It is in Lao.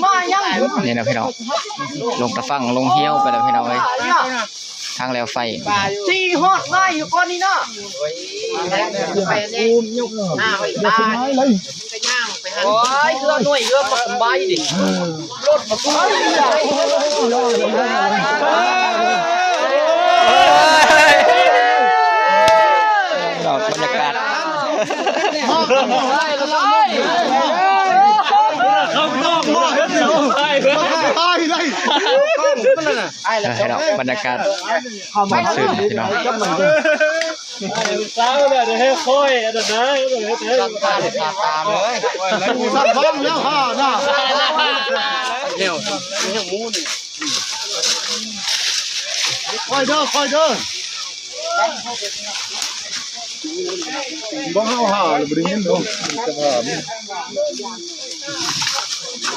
ມາຍັງ ນີ້ນະພີ່ນ້ອງ ລົງຕາຝັ່ງ ລົງຫ້ຽວໄປແລ້ວພີ່ນ້ອງເອີຍ ທາງແລວໄຟ ຊິຮອດໄດ້ຢູ່ກ່ອນນີ້ເນາະ ໂອ້ຍ ເຮືອໜ້ອຍເຮືອບໍ່ສະບາຍເດ້ ລົດປະຕູ ບรรຍາກາດ ບรรຍາກາດມ່ວນຊື່ນພີ່ນ້ອງ ສາວນະ ໃຫ້ຄ່ອຍອັນນັ້ນນະ ຕາມເລີຍ ສັ່ງບັງແລ້ວຂ້ານະ ແນວ ແນວໝູນີ້ ຄ່ອຍເດີ ຄ່ອຍເດີ ບໍ່ເຮົາຫາ ບໍ່ໄດ້ຍິນເນາະ ຈະຖາມ